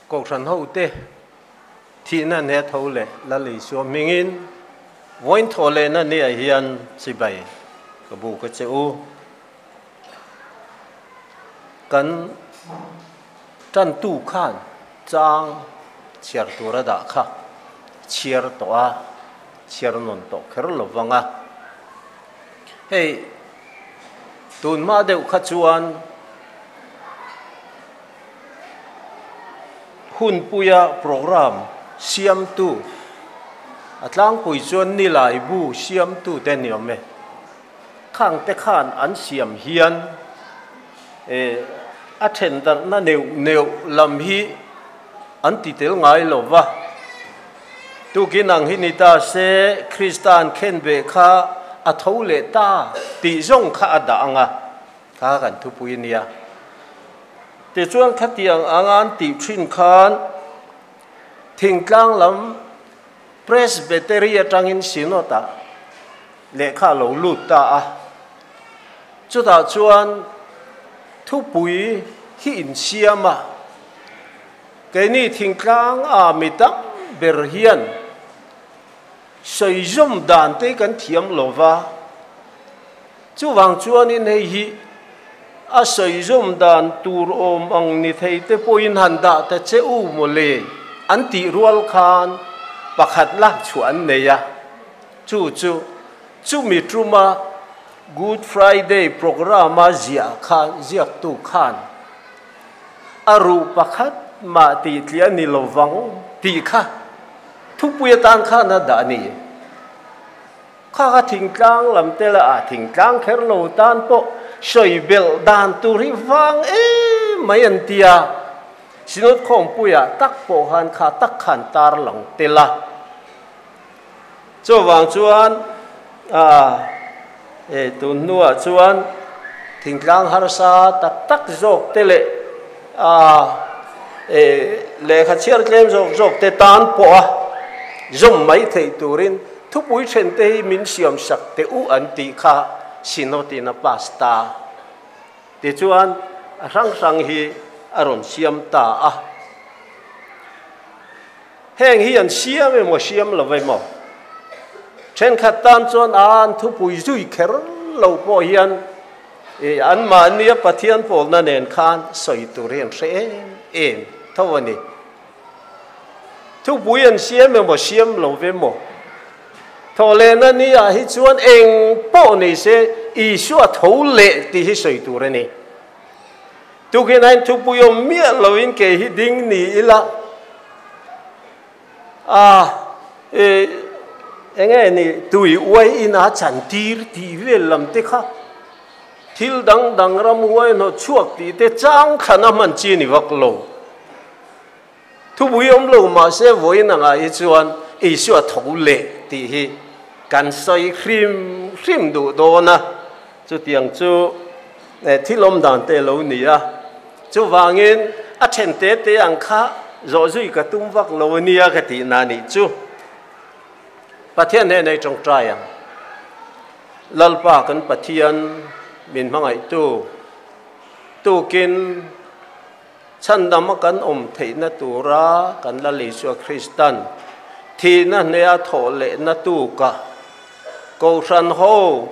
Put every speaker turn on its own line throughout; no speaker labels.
Kohhran hote thihna ne tho leh Lal Isua hmingin vawiin thawh lehna niah hian chibai ka buk a che u. Kan tantu khan chang chhiar tur a dah kha chhiar tawh a, chhiar nawn tawh kher lo vang a. Hei tun hma deuh kha chuan Hunpuia programme siamtu, a tlangpui chuan Nilai bu siamtute ni awm e. Khangte khan an siam hian a then darhna neuh neuh lam hi an ti tel ngai lo va. Tukin ang hi ni ta se Krista'n khenbeh kha a tho leh ta tih zawng kha a dah ang a. Kha kan thupui a nia. Tichuan khatiang anga an tih thin khan thingtlang lam Presbytery atangin Synod-ah lehkha a lo lut ta a. Chutah chuan thupui hi insiam a, keini thingtlang a mi tam ber hian Sawi zawm dan te kan thiam lo va, chuvang chuanin hei hi a sawi zawm dan tur awm ang ni thei te pawhin han dah ta che u maw le an tih rual khan pakhat lak chhuah an nei a, chu chu chumi tuma Good Friday programme-a ziah khan ziaktu khan a ruh pakhat mah tih tliah ni lo vang tih kha Thupui atan khan a dah a ni. Kha kha thingtlang lam te lah ah thingtlang kher lo tan pawh sawi belh dan tur hi vang em mai an ti a. Synod khawmpuiah tak pawh khan kha tak khan tar lang tel a. Chuvang chuan ah tun hnuah chuan thingtlang harsa tak tak zawk te leh ah lehkha chhiar tlem zawk zawk te tan pawh a zawm mai theih turin thupui then te hi min siam sak teh u an tih kha Synod in a pass ta. Tichuan a hrang hrang hi a rawn siam ta a. Heng hi an siam emaw siam lo emaw? Thenkhat tan chuan a an thupui zui kher lo pawh hian i anmahnia Pathian pawlna nen khan sawi tur hi an hre em em tho a ni. Thupui an siam emaw siam lo emaw? Thawhlehna ni ah hi chuan eng pawh ni se Isua tho leh tih hi sawi tur a ni. Tukin a inthupui awm miah loin kei hi ding ni ila a e enge ni tui uai ina chantir tih vel lam te kha thil dang dang ram huai hnawh chhuak tih te chang thlan a hman chi ni vak lo. Thupui awm lo mahse vawiin angah hi chuan Isua tho leh tih hi kan sawi hrim hrim duh dawn a, chutiang chu thil awm dan te lo ni a. Chuvangin a then te te ang kha zawh zui ka tum vak lo ania ka tih na nih chu. Pathian hnenah i tawngtai ang. Lalpa kan Pathian min hmangaihtu tukin Chhandama kan awm theihna tura kan Lal Isua Kristan thihna hnea thawh lehna tuka Kohhran ho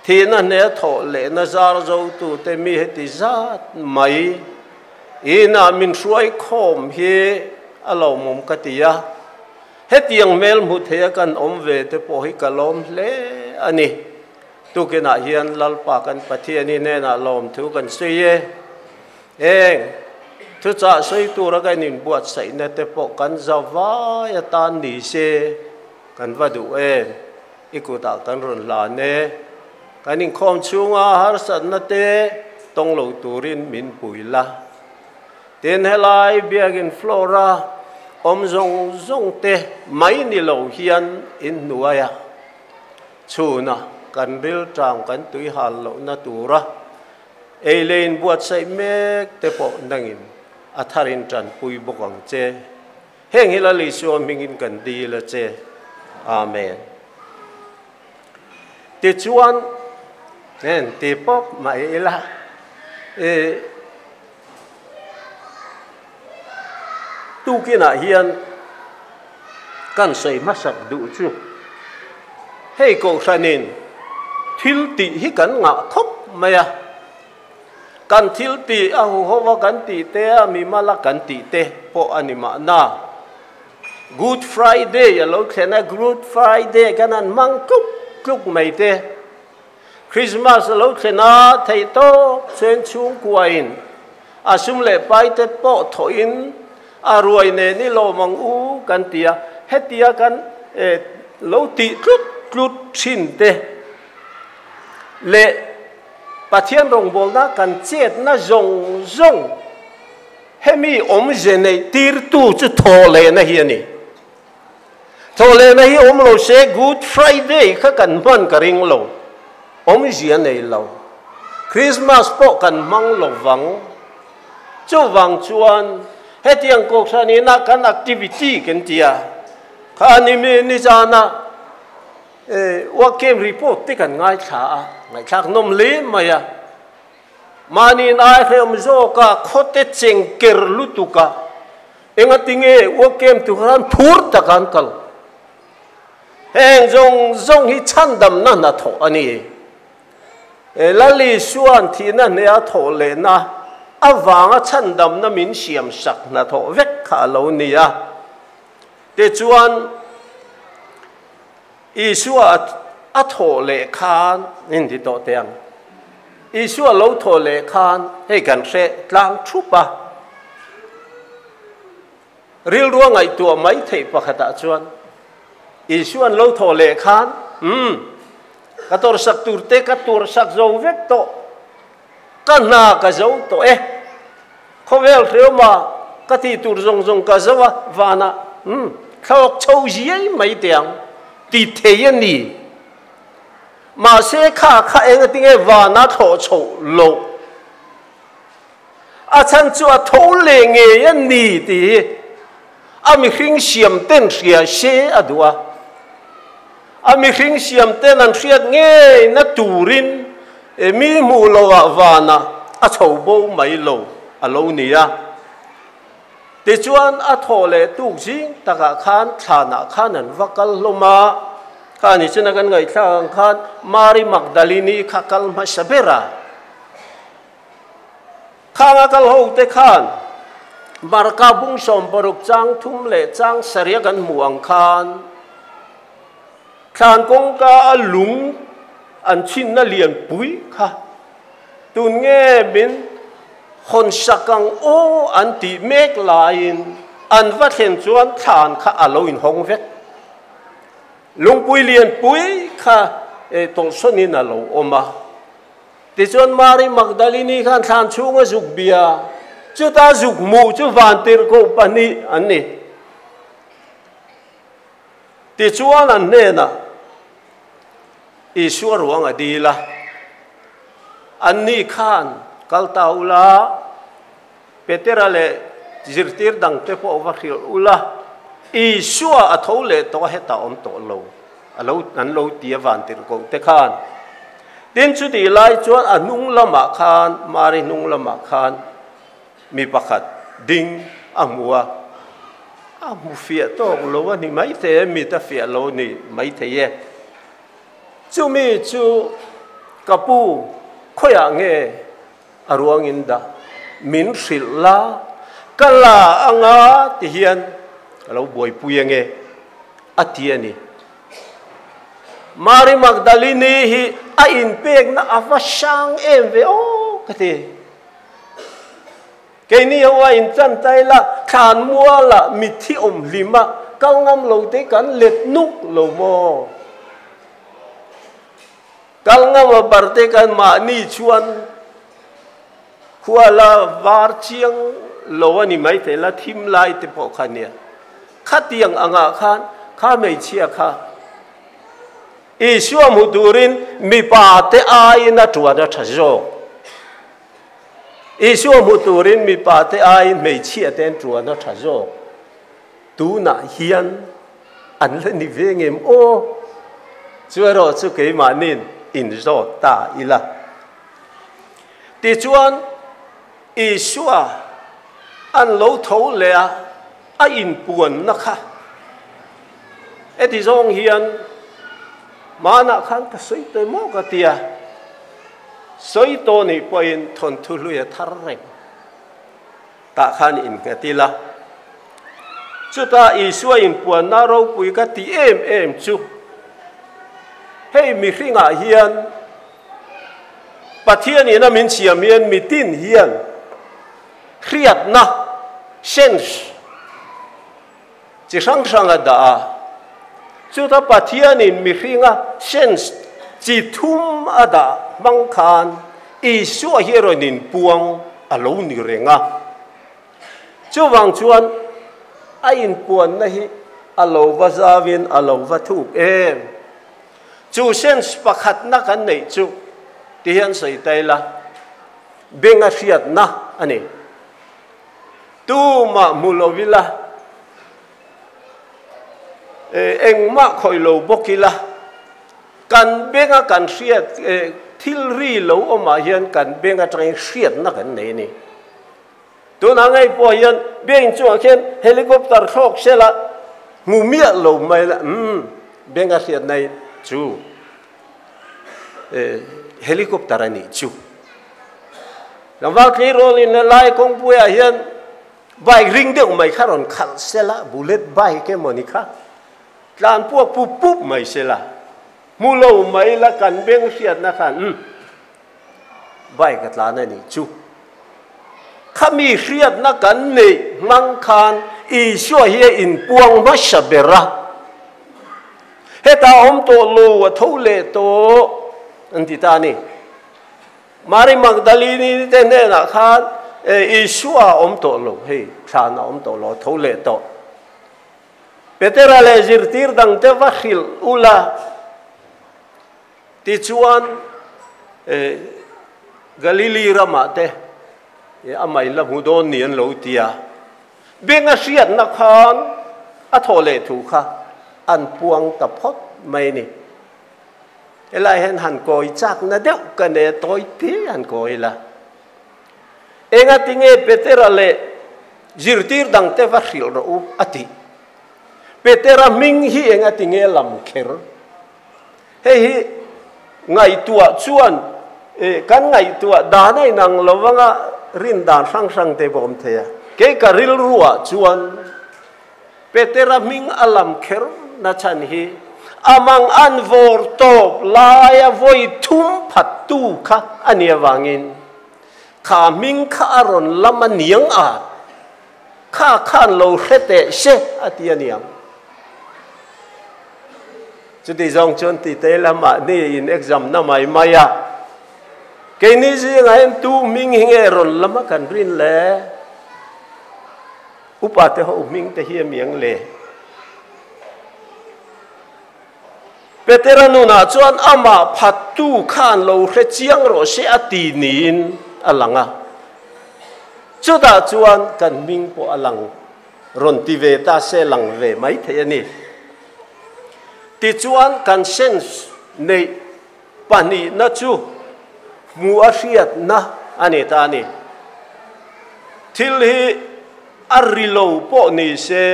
thihna hnea thawh lehna zar zotute mi heti zat mai inah min hruai khawm hi a lawmawm ka ti a. Hetiang hmel hmu theia kan awm ve te pawh hi ka lawm hle a ni. Tukinah hian Lalpa kan Pathiani hnenah lawmthu kan sawi e. Heng thuchah sawi tura kan inbuatsaihna te pawh kan za vai atan ni se kan va duh em? I kutah kan rawn hlan e. Kan inkhawm chhunga harsatna te tawng lo turin min pui la. Tin, helai biakin floor-a awm zawng zawng te mai ni lo hian inhnuaia chhuna kan rilṭam kan tuihal lohna tura Ei leh in buatsaih mek te pawh nangin a tharin tanpui bawk ang che. Heng hi Lal Isua hmingin kan dil a che. Amen. Tichuan, en ti pawp mai ila, i. Tukinah hian kan sawi hmasak duh chu hei kohhranin thil tih hi kan ngah khawp mai a, kan thil tih a huhova kan tih te a mimala kan tih te pawh a ni mahna. Good Friday a lo thlen a, Good Friday kan han hmang tluk tluk mai te. Christmas a lo thlen a, theihtawp chuan chhungkuain a sum leh paite pawh thawhin a ruai nen i lawm ang u kan ti a, hetia kan lo tih tlut tlut thin te leh Pathian rawngbawlna kan chetna zawng zawng hemi awmze neih tirtu chu thawhlehna hi a ni. Thawhlehna hi awm lo se Good Friday kha kan hman ka ring lo, awmzia nei lo. Christmas pawh kan hmang lo vang. Chuvang chuan hetiang kohhran ina kan activity kan ti a, kha ni mi nizana work camp report te kan ngaithla a, ngaihthlak nawm hle mai a. Mahni ai hrehawm zawka khawte chengker lutuka Engati nge Uakem tu khan phur tak an kal? Heng zawng zawng hi chhandamna hnathawh a ni. Lal Isua'n thihna hneha thawh lehna avanga chhandamna min siamsak hnathawh vek kha a lo ni a. Tichuan, Isua a thawh leh khan, in ti tawh teh ang, Isua lo thawh leh khan hei kan hre tlang thup a, rilrua ngaihtuah mai theih pakhatah chuan Isua'n lo thawh leh khan, Umm, ka tawrhsak tur te ka tuarhsak zo vek tawh, ka hna ka zo tawh e, khawvel hreawma ka tih tur zawng zawng ka zo a, vanah, umm, thlawk chho ziai mai teh ang, ti thei a ni. Mahse kha kha eng atinge vana thlawh chhoh loh? A chhan chu a tho leh ngei a ni tih hi a mihring siam ten hria se a duh a. A mihring siam ten an hriat ngei na turin mi hmuh lohah vanah a chho bo mai lo a lo ni a. Tichuan a thawh leh tuk zing takah khan thlanah khan an va kal hlawm a, kha ni chuna kan ngaihthlak ang khan Mari Magdalini kha kal hmasa ber a. Khang a kal ho te khan Marka bung 60 chang thum leh chang sarih a kan hmuh ang khan thlan kawngka a lung an chhinna lianpui kha Tun nge min hawn sak ang aw an tih mek laiin an va thlen chuan thlan kha a lo inhawng vek. Lungpui lianpui kha tawlhsawnin a lo awm a. Tichuan Mari Magdalini khan thlan chhunga zuk bia, chuta zuk hmuh chu vantirhkoh pahnih an ni. Tichuan an hnenah Isua ruang a dil a, Anni khan kal ta ula, Petera leh zirtir dangte pawh va hrilh ula, Isua a tho leh tawh a, hetah awm tawh lo, a lo an lo ti a vantirhkoh te khan. Tin, chutih lai chuan a hnung lamah khan, Mari hnung lamah khan mi pakhat ding a hmu a, a hmu fiah tawk lo a ni maithei e, mit a fiah lo ni maithei e. Chumi chu ka pu khawiah nge a ruangin dah min hrilh la, ka la anga ti hian ka lo buaipui ange a ti a ni. Mari Magdalini hi a inpekna a va hrang em ve aw ka ti. Keini ho a inchan ta ila, thlan muala mitthi awm hlima kal ngam lo te kan let nuk lo maw? Kal ngam a bar te kan mahni chuan khuala var chiang lo a ni mai thei la, thim lai te pawh kha nia. Khatiang angah khan kha hmeichhia kha Isua hmu turin mipa te aiin a tuan a tha zawk. Isua hmu turin mipa te aiin hmeichhia te an tuan a tha zawk. Tunah hian an la ni ve ngem aw? Chu erawh chu keimahniin inzawt ta ila. Tichuan Isua an lo tho leh a. A inpuanna kha heti zawng hian hmanah khan ka sawi tawh maw ka ti a, sawi tawh nih pawhin thawnthu hlui a thar reng tah khan innghet ila. Chutah Isua inpuanna ropui ka ti em em chu hei mihringah hian Pathianin a min siam hian mitin hian hriatna, sense, chi hrang hrang a dah a. Chuta Pathianin mihringa sense chi thum a dah hmang khan Isua hi rawn inpuang a lo ni reng a. Chuvang chuan a inpuanna hi a lo va zauin a lo va thuk em. Chu sense pakhatna kan neih chu ti hian sawi ta ila. Benga hriatna a ni. Tumah hmu lo ila, engmah khawih lo bawk ila, kan benga kan hriat thil ri lo awmah hian kan beng atangin hriatna kan nei a ni. Tunah ngei pawh hian beng chungah khian helicopter thlawk sela hmu miah lo mai la, umm, benga hriatna hi chu helicopter a nih chu. Tlangval tleirawl in lai kawngpuiah hian bike ring deuh mai kha rawn khalh sela, bullet bike emaw ni kha tlan puak pup pup mai sela, hmu lo mai la kan beng hriatna khan umm bike a tlan a nih chu. Khami hriatna kan neih hmang khan Isua hi a inpuang hmasa ber a. Hetah awm tawh lo a tho leh tawh an ti ta a ni. Mary Magdalene te hnenah khan Isua a awm tawh lo, hei thlan a awm tawh lo, a tho leh tawh. Petera leh zirtir dangte va hrilh ula tichuan Galili ramah te amah in la hmu dawn ni an lo ti a. Beng a hriatna khan a thawh leh thu kha an puang ta phawt mai a ni. Helai hian han kawi chakna deuh ka nei a, tawi te han kawi la. Engatinge Petera leh zirtir dangte va hrilh rawh u a tih. Petera hming hi engatinge lam kher? Hei hi ngaihtuah chuan kan ngaihtuah dan a inang lo anga rin dan hrang hrang te pawh awm thei a. Kei ka rilruah chuan Petera hming a lam kher na chhan hi amang an vawr tawp laia vawi thum phat tu kha a nih avangin kha hming kha a rawn lam a niang a, kha khan lo hre teh se a ti a niang. Chuti zawng chuan ti te lamah ni in exam na mai mai a, keini zingah hian tu hming hi nge rawn lam a kan rin le? Upa te ho hming te hi a miang le? Petera nunah chuan amah phattu khan lo hre chiang rawh se a ti niin a lang a, chutah chuan kan hming pawh a lang. Rawn ti ve ta se lang ve mai thei a ni. Tichuan kan sense neih pahnihna chu hmuh a hriatna a ni ta a ni. Thil hi a ri lo pawh ni se,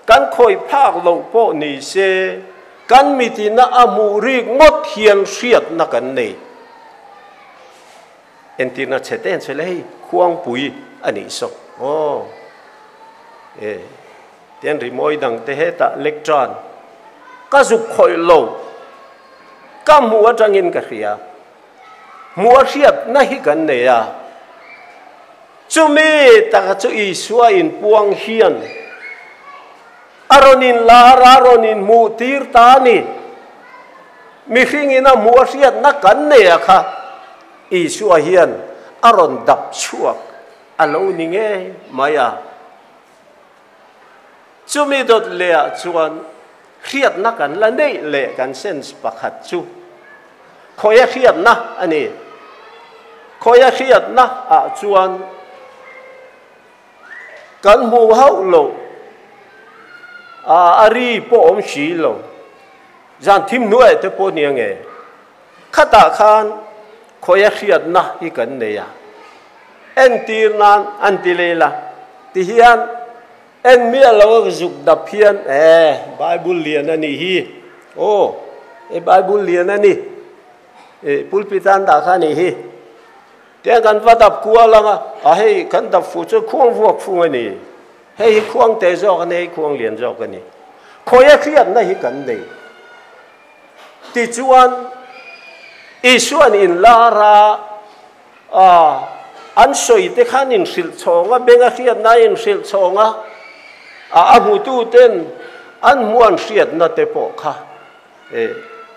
kan khawih phak loh pawh ni se, kan mitina a hmuh rik ngawt hian hriatna kan nei. Entirna chhe te an sawi le hei khuangpui a nih saw aw e tian rimawi dang te hetah lectern ka zuk khawih lo ka hmuh atangin ka hria hmuh a hriatna hi kan nei a chumi taka chu Isua inpuang hian a rawn inlar a rawn inhmuh tir ta a ni. Mihringin a hmuh a hriatna kan nei a kha Isua hian a rawn dap chhuak a lo ni ngei mai a. Chumi dawt lehah chuan hriatna kan la neih leh kan sense pakhat chu khawia hriatna a ni. Khawia hriatna ah chuan Kan hmuh hauh lo, a ri pawh awm si lo. Zan thim hnuaiah te pawh nia nge? Khatah khan khawia hriatna hi kan nei a, entir nan an ti leh la ti hian. En miah lo a zuk dap hian e Bible lian a nih hi aw e Bible lian a ni e pulpit an dah kha a nih hi tiang kan va dap kual ang a a hei kan dap fuh chuan khuang vuak fung a ni hei hi khuang te zawk a ni hei khuang lian zawk a ni khawi a hriatna hi kan nei tichuan Isuan inlar a A, an sawi te khan inhrilh chhawng a, benga hriatna a inhrilh chhawng a, a a hmutu ten an hmuh an hriatna te pawh kha e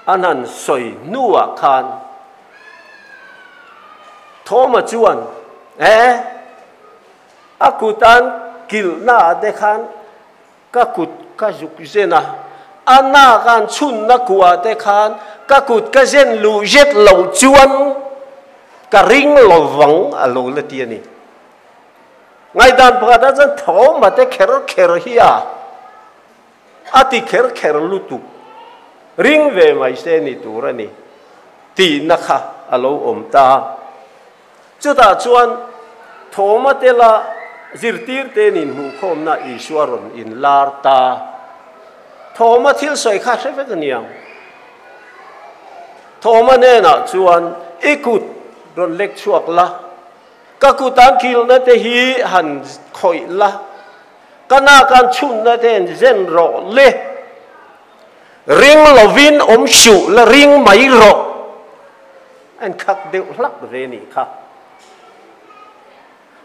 an han sawi hnuah khan Thawma chuan e a kut an kilhna ah te khan Ka kut ka zuk zen a, a nak an chhunna kuah te khan ka kut ka zen luh zet loh chuan ka ring lo vang a lo la ti a ni. Ngaihdan pakhat ah chuan Thawma te kher kher hi a a ti kher kher lutuk, ring ve mai se ni tur a ni tihna kha a lo awm ta. Chutah chuan Thawma tela zirtirte nin hmuhkhawmna Isua rawn inlar ta. Thawma thil sawi kha hre vek a niang. Thawma hnenah chuan, I kut rawn lek chhuak la, ka kut an kilhna te hi han khawih la, ka nak an chhunna te han zen rawh le. Ring lovin awm suh la, ring mai rawh. A inkhak deuh hlak ve nih kha.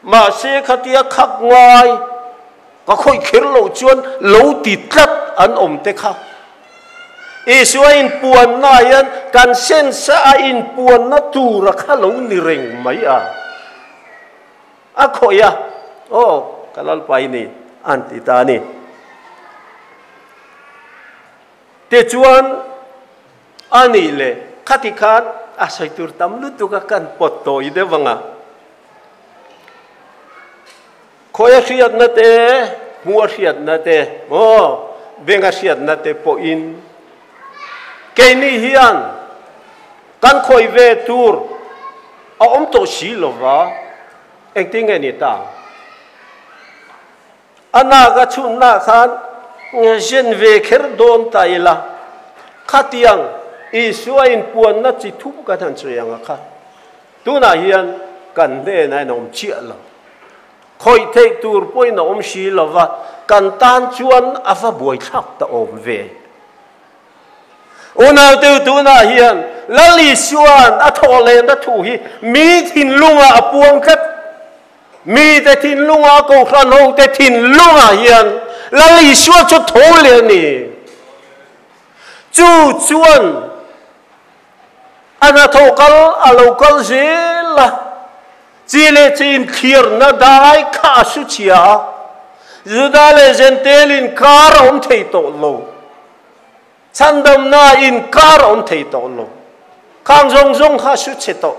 Mahse khatia khak ngai ka khawih kher loh chuan lo ti tlat an awm te kha. Isua inpuanna ah hian kan sense a inpuanna tura kha lo ni reng mai a. A khawih a, Aw, ka Lalpa i ni, an ti ta a ni. Tichuan, A nih le, khati khan a sawi tur tam lutuk a kan pawt tawi deuh ang a. Khawi a hriatna te, hmu a hriatna te, maw, beng a hriatna te pawhin keini hian kan khawi ve tur a awm tawh si lo va, engtin nge ni ta? A nak a chhunna khan zen ve kher dawn ta ila, khatiang Isua inpuanna chi thum kan han sawi ang a kha. Tunah hian kan hnenah in a awm chiah lo. Khawih theih tur pawhin a awm si lo va, kan tan chuan a va buaithlak ta awm ve. Unauteu tunah hian Lal Isua'n a thawh lehna thu hi mi thinlungah a puang tlat. Mite thinlunga Kohhran hote thinlungah hian Lal Isua chu tho leh a ni. Chu chuan a hnathawh kal a lo kal zel a, chi leh chi inthliarna dai kha a su chhia a, Juda leh Jentail inkar a awm thei tawh lo. Chhandamna inkar a awm thei tawh lo. Khang zawng zawng kha a su chhe tawh.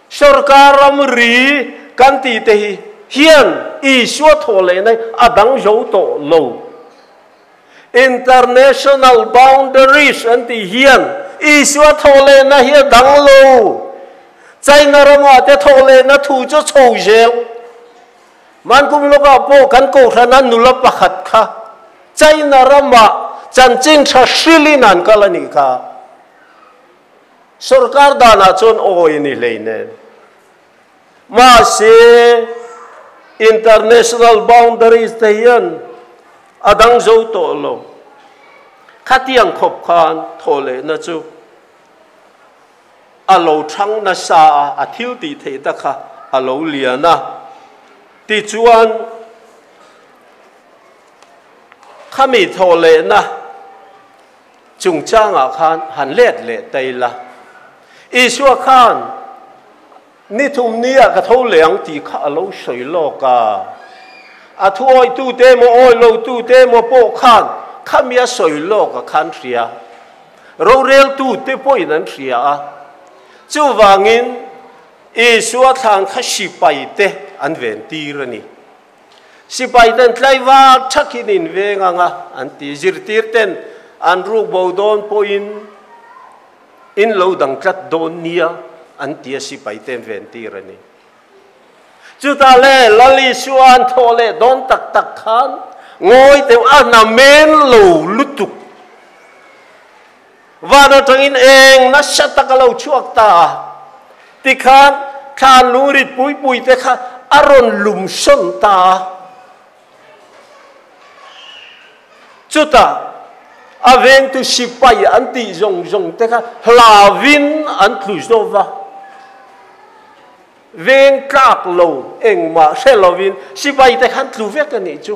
Sorkar ramri kan tih te hi hian Isua thawh lehna hi a dang zo tawh lo. International boundaries an tih hian Isua thawh lehna hi a dang lo. China ramah te thawh lehna thu chu chho zel. Mankum lawkah pawh kan Kohhrana nula pakhat kha China ramah chanchin tha hrilhin an kal a nih kha. Sorkar danah chuan awi ni hleinen. Mahse, international boundaries te hian a dang zo tawh lo. Khatiang khawp khan thawh lehna chu a lo thang nasa a, a thil tih theih ta kha a lo lian a. Tichuan, khami thawh lehna chungchangah khan han let leh ta ila. Isua khan ni thum nia ka tho leh ang tih kha a lo sawi lawk a. A thu awitute emaw awilotute emaw pawh khan khami a sawi lawk a khan hria. Roreltute pawhin an hria a. Chuvangin Isua thlan kha sipaite an ventir a ni. Sipaiten tlaivar thakin in veng ang a, an ti. Zirtirten an ruk bo dawn pawhin in lo dang tlat dawn nia, an ti a, sipaite an ventir a ni. Chutah le Lal Isua an thawh leh dawn tak tak khan ngawi deuh a namen lo lutuk. Van atangin eng nasa tak a lo chhuak ta a, tikhan thlan lungrit pui pui te kha a rawn lum sawn ta a. Chutah a vengtu sipai an tih zawng zawng te kha hlauin an tlu zawk va. Veng tlak lo engmah hre lovin sipai te khan tlu vek a nih chu.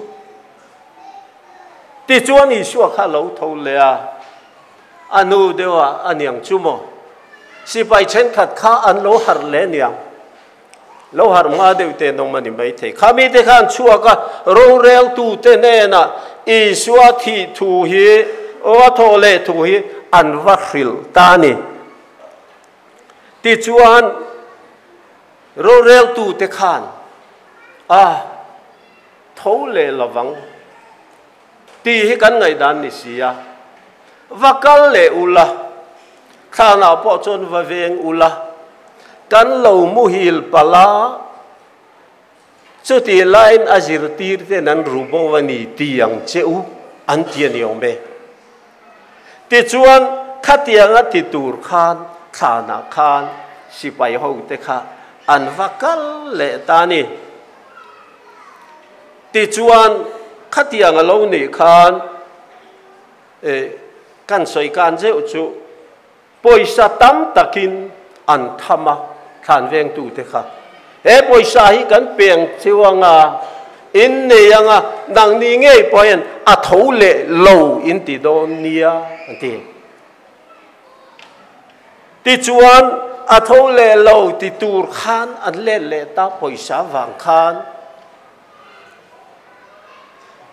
Tichuan Isua kha a lo tho leh a, a nu deuh a a niang chu maw? Sipai thenkhat kha an lo harh leh niang. Lo harh hma deuh te an awm a ni maithei. Kha mite kha an chhuak a, roreltute hnenah Isua thih thu hi, aw a thawh leh thu hi an va hrilh ta a ni. Tichuan roreltute khan a tho leh lovang tih hi kan ngaihdan ni si a, va kal leh ula, thlanah pawh chuan va veng ula, kan lo muhil palh a, chutih laiin a zirtirten an ru bo a ni ti ang che u, an ti a ni awm e. Tichuan, khatianga ti tur khan thlanah khan sipai hote kha an va kal leh ta a ni. Tichuan, khatiang a lo nih khan kan sawi kan zeuh chu pawisa tam takin an tham a, thlan vengtute kha. He pawisa hi kan peng chiu anga, in nei anga, nangni ngei pawh hian a tho leh lo in ti dawn nia an ti. Tichuan, a tho leh lo ti tur khan an let leh ta pawisa vang khan.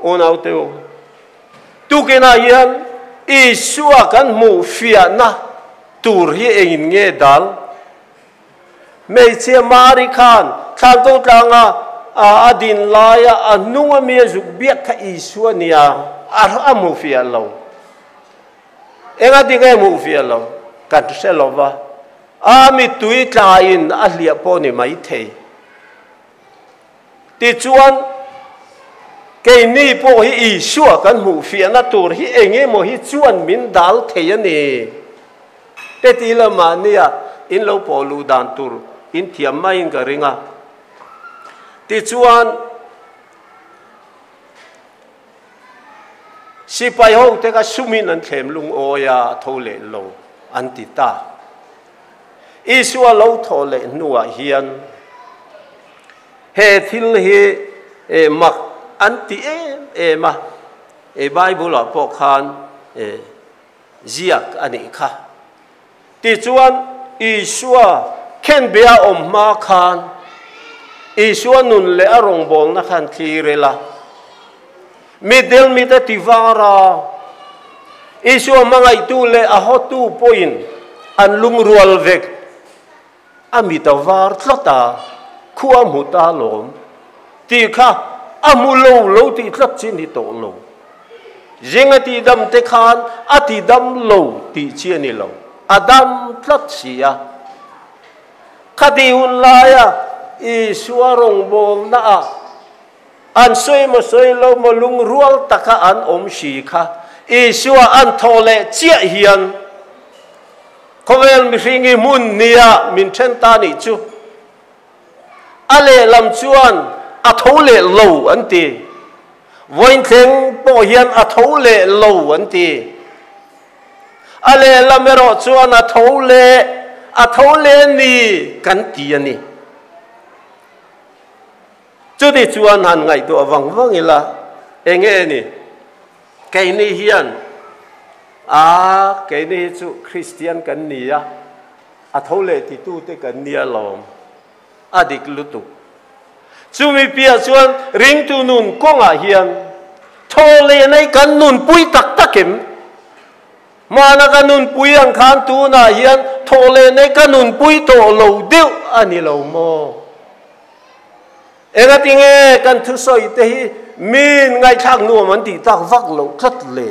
Unaute u, tukinah hian Isua kan hmuh fiahna tur hi engin nge dal? Hmeichhia Mari khan Thlanko tlanga a din laia a hnunga mi a zuk biak kha Isua nia a hmu fiah lo. Enga ti nge hmuh fiah lo? Kan hre lo va, a mittui tlain a hliah pawh ni maithei. Tichuan, keini pawh hi Isua kan hmuh fiahna tur hi eng emaw hi chuan min dal thei a ni. Te ti la mahnia in lo pawh luh dan tur in thiam maiin ka ring a. Tichuan, sipai ho te kha sumin an thlem lungawi a, a tho leh lo an ti ta. Isua lo thawh leh hnuah hian he thil hi mak an ti em em a, Bible-ah pawh khan ziak a nih kha. Tichuan, Isua khenbeh a awm hma khan Isua nun leh a rawngbawlna khan thlir ila, Mitdel mit a ti var a, Isua hmangaihtu leh a hawtu pawhin an lungrual vek. A mit a var tlat a, khua hmu ta lawm tih kha a hmu lo lo tih tlat chi ni tawh lo. Zing a tihdam te khan a tidam lo tih chi a ni lo, a dam tlat si a. Khati hun laia Isua rawngbawlna ah An sawi maw sawi lo maw lungrual taka an awm si kha Isua an thawh leh chiah hian khawvel mihring hi hmun nia min then ta nih chu. A lehlam chuan a tho leh lo an ti. Vawiinthleng pawh hian a tho leh lo an ti. A lehlam erawh chuan a tho leh a tho leh ni kan ti a ni. Chuti chuan han ngaihtuah vang vang ila, eng nge ni? Keini hian, A, keini hi chu Kristian kan ni a, a tho leh titute kan ni alawm, a dik lutuk. Chumi piah chuan ringtu nun kawngah hian tho leh nei kan nunpui tak tak em? Hmana ka nunpui ang khan tunah hian tho leh nei ka nunpui tawh lo deuh a ni lo maw? Engati nge kan thusawi te hi min ngaihthlak nuam an tih tak vak loh tlat le?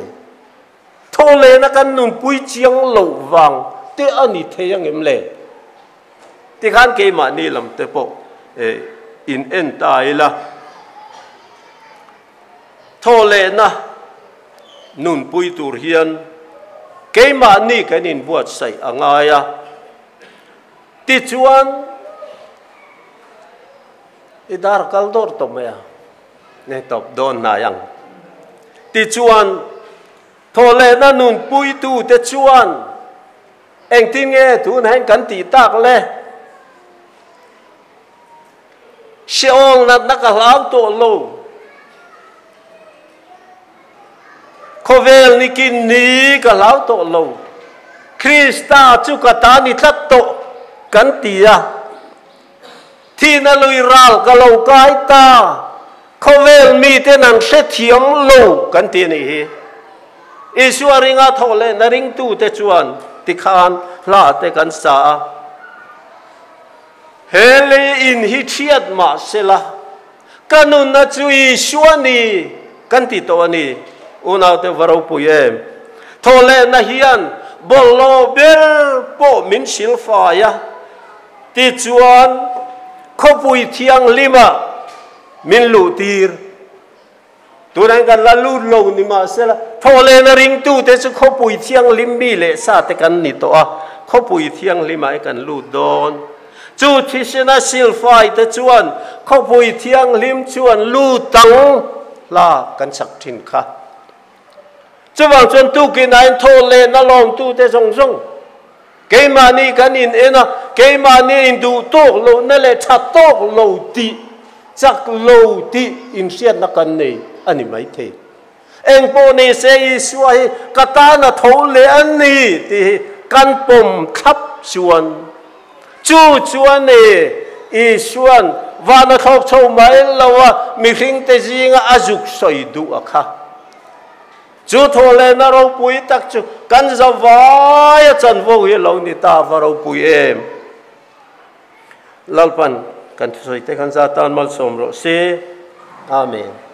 Thaw lehna kan nunpui chiang loh vang te a ni thei angem le? Tikhan keimahni lam te pawh. in en ta ila. Thawhlehna nunpui tur hian keimahni kan inbuatsaih a ngai a. Tichuan, i dar kal dawr tawh mai a, ne tawp dawn hnai ang. Tichuan, thawhlehna nunpuitute chuan engtin nge tun hian kan tih tak le? Sheol natna ka hlau tawh lo. Khawvel nikin ni ka hlau tawh lo. Krista chu ka ta ni tlat tawh kan ti a. Thihna lui ral ka lo kai ta. Khawvel miten an hrethiam lo kan ti a nih hi. Isua ringa thawh leh na ringtute chuan tikhan hla te kan sa a. He lei in hi thiat mah sela, ka nunna chu Isua ni kan ti tawh a ni. Unaute va ropui em! Thawhlehna hian bawlhhlawh ber pawh min silfai a, tichuan khawpui thianghlima min luhtir. Tunah hian kan la lut lo ni mahsela, thawhlehna ringtute chu khawpui thianghlim mi leh sa te kan ni tawh a, khawpui thianghlimah hi kan lut dawn. Chu thisena silfai te chuan khawpui thianghlim chuan lut ang hla kan chak thin kha. Chuvang chuan tukinah hian thawhlehna lawmtute zawng zawng Keimahni kan in en a, keimahni in duh tawk lohna leh tha tawk lo tih, chak lo tih inhriatna kan nei a ni maithei. Engpawh ni se Isua hi ka tan a tho leh a ni tih hi kan pawm thlap chuan, chu chuan e Isua'n van a thlawk chho mai lo a, mihringte zinga a zuk sawi duh a kha. Chu thawhlehna ropui tak chu kan zavaia chanvo hi a lo ni ta va ropui em? Lalpan kan thusawi te khan za tan malsawm rawh se. Amen.